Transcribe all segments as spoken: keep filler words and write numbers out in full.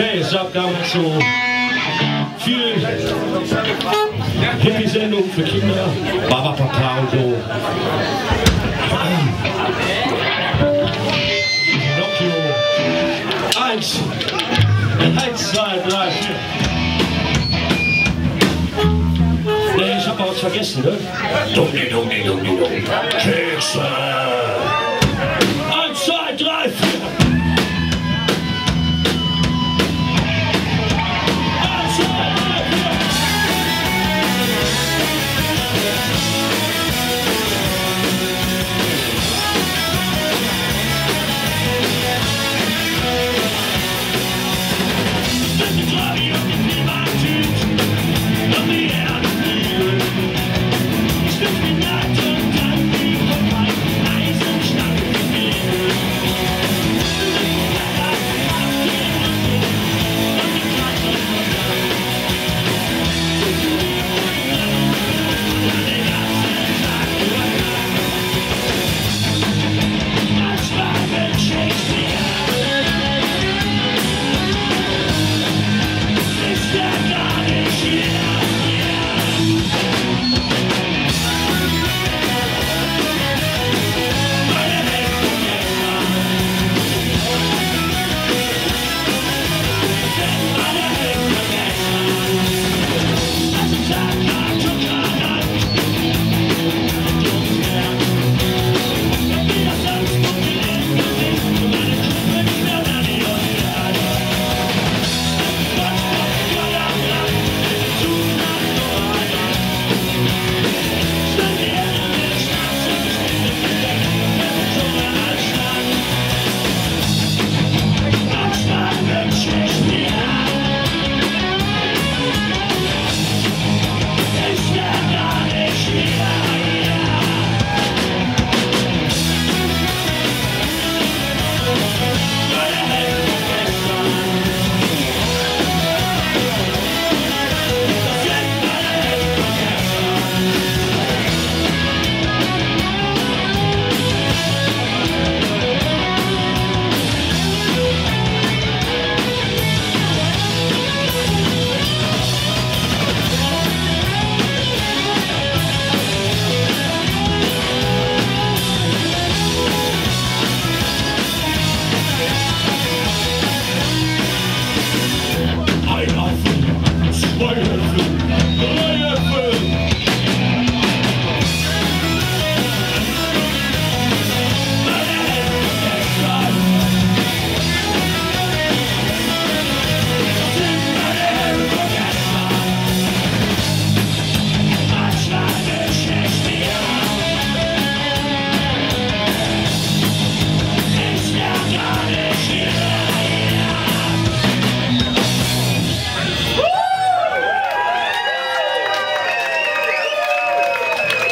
Hey, es gab ganz so viel Hippie-Sendung für Kinder, Barbapapa und so. Pinocchio. Eins. Eins, zwei, drei, vier. Nee, ich hab was vergessen, ne? Dumm, dumm, dumm, dumm, dumm. Kekse. Eins, zwei, drei, vier. Eins, zwei, drei, vier.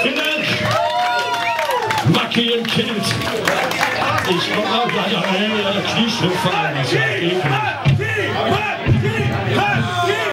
Vielen Dank. Mackie and Kid. Ich komm auch leider, äh, Knieschritt fallen. Das war eklig.